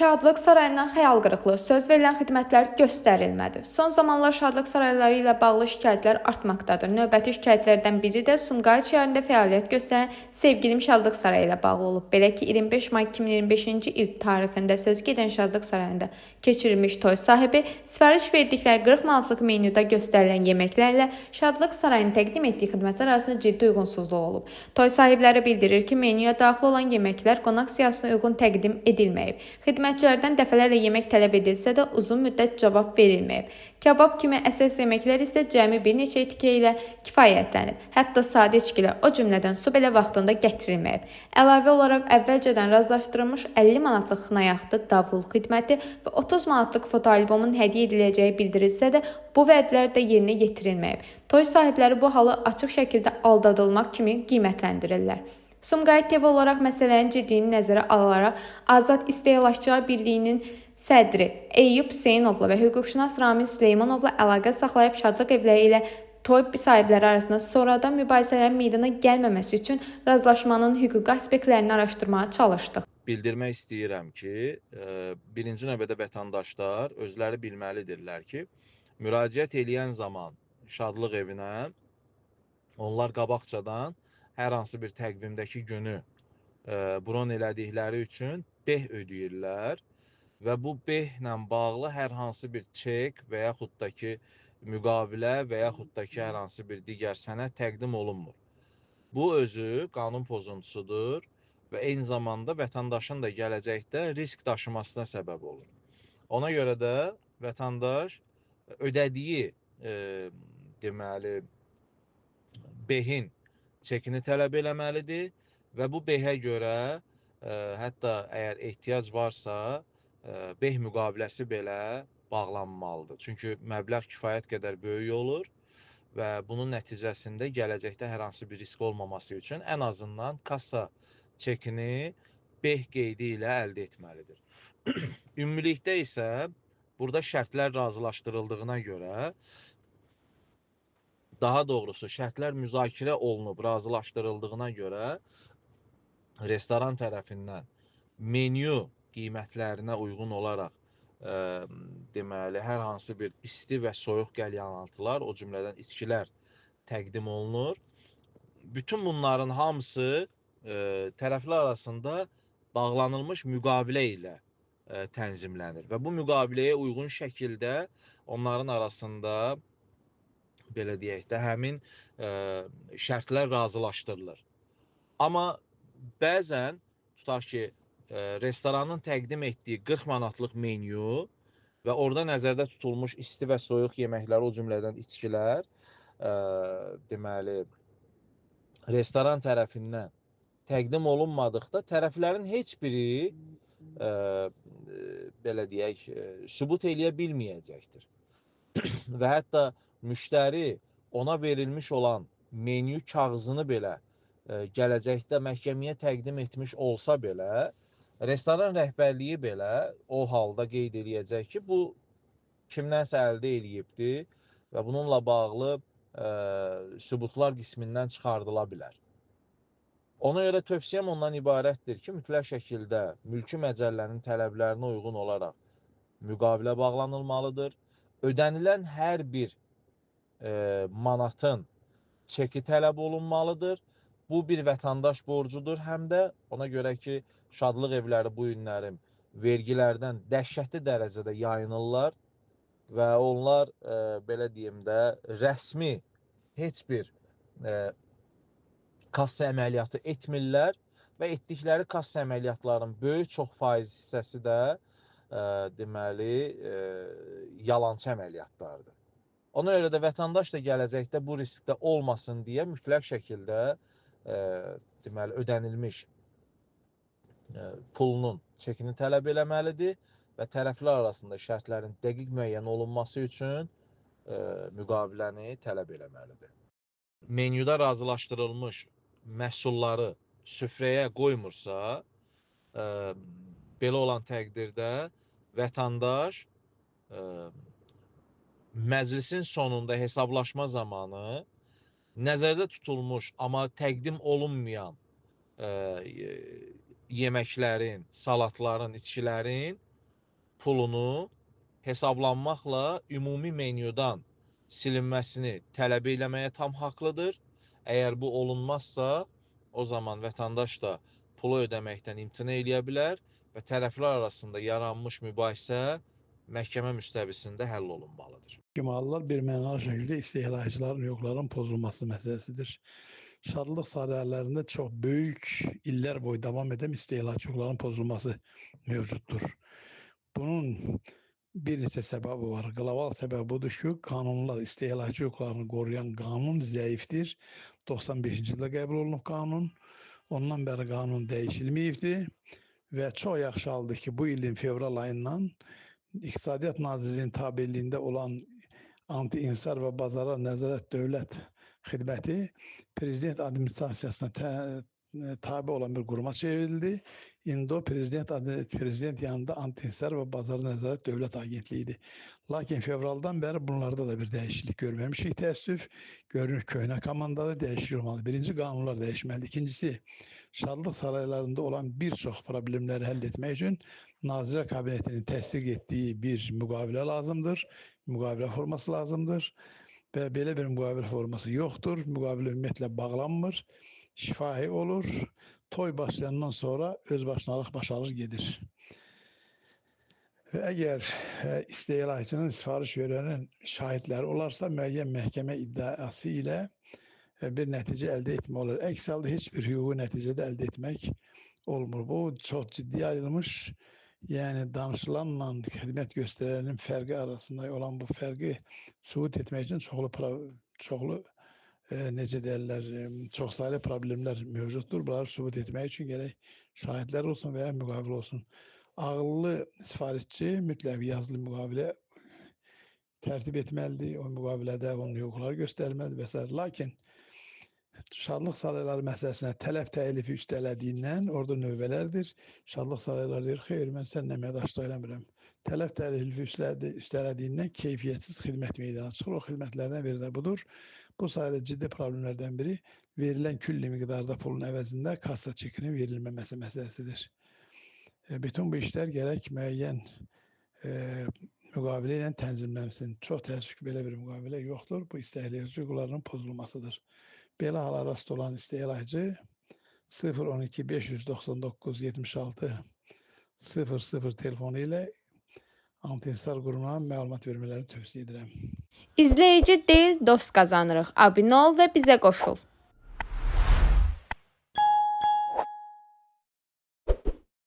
Şadlıq sarayından xəyal qırıqlığı, söz verilən xidmətlər göstərilmədi. Son zamanlar Şadlıq sarayları ilə bağlı şikayətlər artmaqdadır. Növbəti şikayətlərdən biri də Sumqayıt şəhərində fəaliyyət göstərən Sevgilim Şadlıq Sarayı ilə bağlı olub. Belə ki, 25 may 2025-ci il tarixində sözü gedən Şadlıq Sarayında keçirilmiş toy sahibi sifariş verdikləri 40 manatlıq menyuda göstərilən yeməklərlə Şadlıq Sarayının təqdim etdiyi xidmətlər arasında ciddi uyğunsuzluq olub. Toy sahibləri bildirir ki, menyuya daxil olan yeməklər qonaq siyahısına uyğun təqdim edilməyib. Xidmətçilərdən dəfələrlə yemək tələb edilsə də uzun müddət cavab verilməyib. Kabab kimi əsas yeməklər isə cəmi bir neçə tikə ilə kifayətlənib. Hətta sadə içkilər, o cümlədən su belə vaxtında gətirilməyib. Əlavə olaraq əvvəlcədən razılaşdırılmış 50 manatlıq xınayaxdı, davul xidməti və 30 manatlıq fotoalbomun hədiyyə ediləcəyi bildirilsə də, bu vədlər də yerinə yetirilməyib. Toy sahibləri bu halı açıq şəkildə aldadılmaq kimi qiymətləndirirlər. Sumqayıt TV olaraq məsələnin ciddiliyini nəzərə alaraq Azad İstehlakçılar Birliyinin sədri Eyyub Hüseynovla və hüquqşünas Ramin Süleymanovla əlaqə saxlayıb Şadlıq evləri ilə toy sahibləri arasında sonradan mübahisələrin meydana gəlməməsi üçün razılaşmanın hüquqi aspektlərini araşdırmağa çalışdıq. Bildirmək istəyirəm ki, birinci növbədə vətəndaşlar özləri bilməlidirlər ki, müraciət eləyən zaman Şadlıq evinə onlar qabaqcadan hər hansı bir təqvimdəki günü bron elədikləri üçün beh ödəyirlər və bu behlə bağlı hər hansı bir çek və yaxud da ki müqavilə və yaxud da ki hər hansı bir digər sənəd təqdim olunmur. Bu özü qanun pozuntusudur və eyni zamanda vətəndaşın da gələcəkdə risk daşımasına səbəb olur. Ona görə də vətəndaş ödədiyi deməli behin çekini tələb eləməlidir və bu behə görə hətta əgər ehtiyac varsa beh müqaviləsi belə bağlanmalıdır. Çünki məbləğ kifayət qədər böyük olur və bunun nəticəsində gələcəkdə hər hansı bir risk olmaması üçün ən azından kassa çekini beh qeydi ilə əldə etməlidir. Ümumilikdə isə burada şərtlər razılaşdırıldığına görə, daha doğrusu şərtlər müzakirə olunub razılaşdırıldığına görə restoran tərəfindən menyu qiymətlərinə uyğun olaraq deməli hər hansı bir isti və soyuq qəlyanaltılar, o cümlədən içkilər təqdim olunur. Bütün bunların hamısı tərəflər arasında bağlanılmış müqavilə ilə tənzimlənir və bu müqaviləyə uyğun şəkildə onların arasında belə deyək də həmin şərtlər razılaşdırılır. Amma bəzən tutaq ki, restoranın təqdim etdiyi 40 manatlıq menyu və orada nəzərdə tutulmuş isti və soyuq yeməklər, o cümlədən içkilər, deməli restoran tərəfindən təqdim olunmadıqda tərəflərin heç biri belə deyək, sübut eləyə bilməyəcəkdir. Və hətta müştəri ona verilmiş olan menyu kağızını belə gələcəkdə məhkəməyə təqdim etmiş olsa belə, restoran rəhbərliyi belə o halda qeyd eləyəcək ki, bu kimdənsə əldə eləyibdi və bununla bağlı sübutlar qismindən çıxardıla bilər. Ona görə tövsiyəm ondan ibarətdir ki, mütləq şəkildə mülki məcəllənin tələblərinə uyğun olaraq müqavilə bağlanılmalıdır. Ödənilən hər bir manatın çeki tələb olunmalıdır. Bu bir vətəndaş borcudur həm də ona görə ki, Şadlıq evləri bu günlərim vergilərdən dəhşətli dərəcədə yayınırlar və onlar belə deyim də rəsmi heç bir kassa əməliyyatı etmirlər və etdikləri kassa əməliyyatlarının böyük çox faiz hissəsi də deməli yalançı əməliyyatlardır. Ona görə də vətəndaş da gələcəkdə bu riskdə olmasın deyə mütləq şəkildə deməli ödənilmiş pulunun çekini tələb eləməlidir və tərəflər arasında şərtlərin dəqiq müəyyən olunması üçün müqaviləni tələb eləməlidir. Menyuda razılaşdırılmış məhsulları süfrəyə qoymursa, belə olan təqdirdə vətəndaş məclisin sonunda hesablaşma zamanı nəzərdə tutulmuş, amma təqdim olunmayan yeməklərin, salatların, içkilərin pulunu hesablanmaqla ümumi menyudan silinməsini tələb eləməyə tam haqlıdır. Əgər bu olunmazsa, o zaman vətəndaş da pulu ödəməkdən imtina eləyə bilər və tərəflər arasında yaranmış mübahisə məhkəmə müstəvisində həll olunmalıdır. Hallar bir mənalı şəkildə istehlakçıların hüquqlarının pozulması məsələsidir. Şadlıq saraylarında çox böyük illər boyu davam edən istehlakçı hüquqlarının pozulması mövcuddur. Bunun bir neçə səbəbi var. Qlobal səbəbi budur ki, qanunlar, istehlakçı hüquqlarını qoruyan qanun zəifdir. 95-ci ildə qəbul olunub qanun. Ondan bəri qanun dəyişilməyibdir və çox yaxşı haldır ki, bu ilin fevral ayından İqtisadiyyat Nazirliyinin tabeliyində olan Anti-İnsar və Bazara Nəzarət Dövlət Xidməti Prezident Administrasiyasına tabi olan bir quruma çevrildi. İndi o prezident yanında Anti-İnsar və Bazara Nəzarət Dövlət Agentliyi idi. Lakin fevraldan bəri bunlarda da bir dəyişiklik görməmişik təəssüf. Görünür köhnə komandadır, dəyişiklik olmalı. Birinci, qanunlar dəyişməlidir. İkincisi, Şadlıq saraylarında olan bir çox problemləri həll etmək üçün Nazirlər Kabinetinin təsdiq etdiyi bir müqavilə lazımdır. Müqavilə forması lazımdır və belə bir müqavilə forması yoxdur. Müqavilə ümumiyyətlə bağlanmır. Şifahi olur. Toy başlayandan sonra öz başınalıq baş alır gedir. Və əgər istehlakçının sifariş verənin şahidləri olarsa, müəyyən məhkəmə iddiası ilə bir nəticə əldə etmək olar. Əks halda heç bir hüquqi nəticə də əldə etmək olmur. Bu çox ciddi ayrılmış. Yəni danışılanla xidmət göstərənin fərqi arasında olan bu fərqi sübut etmək üçün çoxlu necə deyirlər, çoxsaylı problemlər mövcuddur. Bunları sübut etmək üçün gərək şahidlər olsun və ya müqavilə olsun. Ağıllı sifarişçi mütləq yazılı müqavilə tərtib etməlidir. O müqavilədə onun hüquqları göstərilməlidir və s. Lakin Şadlıq sarayları məsələsinə tələb təlifi üstələdiyindən orada növbələrdir. Şadlıq sarayları deyir, xeyr, mən səninlə əməkdaşlıq eləmirəm. Tələb təlifi üstələdiyindən keyfiyyətsiz xidmət meydana çıxır. O xidmətlərdən biri də budur. Bu sayədə ciddi problemlərdən biri verilən külli miqdarda pulun əvəzində kassa çekinin verilməməsi məsələsidir. Bütün bu işlər gərək müəyyən müqavilə ilə tənzimlənsin. Çox təəssüf ki, belə bir müqavilə yoxdur. Bu istehlakçı hüquqlarının pozulmasıdır. Belə hala rast olan istehlakçı 012 599 76 00 telefonu ilə Anti-İnsar qurumuna məlumat vermələrini tövsiyə edirəm. İzləyici deyil, dost qazanırıq. Abunə ol və bizə qoşul.